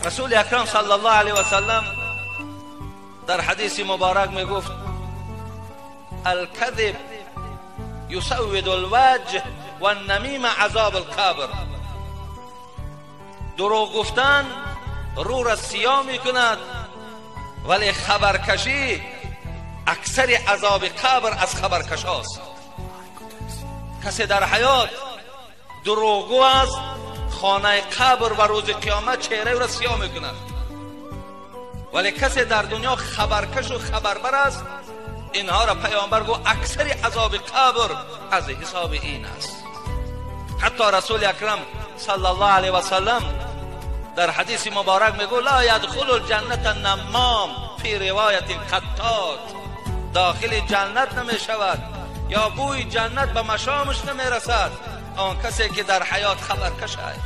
Расули Акрам саллаллоҳу алайҳи васаллам дар ҳадиси муборак мегуфт: الكذب يسود الوجه والنميمة عذاب القبر. دروغ گفتن رو را سیاه میکند، ولی خبرکشی اکثر عذاب قبر از خبرکش هاست. کسی در حیات دروغگو است، خانه قبر و روز قیامت چهره او را سیاه میکند، ولی کسی در دنیا خبرکش و خبربر است، اینها را پیامبر گفت اکثر عذاب قبر از حساب این است. حتی رسول اکرم صلی الله علیه و سلم در حدیث مبارک میگو لا یدخل الجنة النمام فی روایت قتات، داخل جنت نمی شود یا بوی جنت به مشامش نمی رسد آن کسی که در حیات خبرکش است.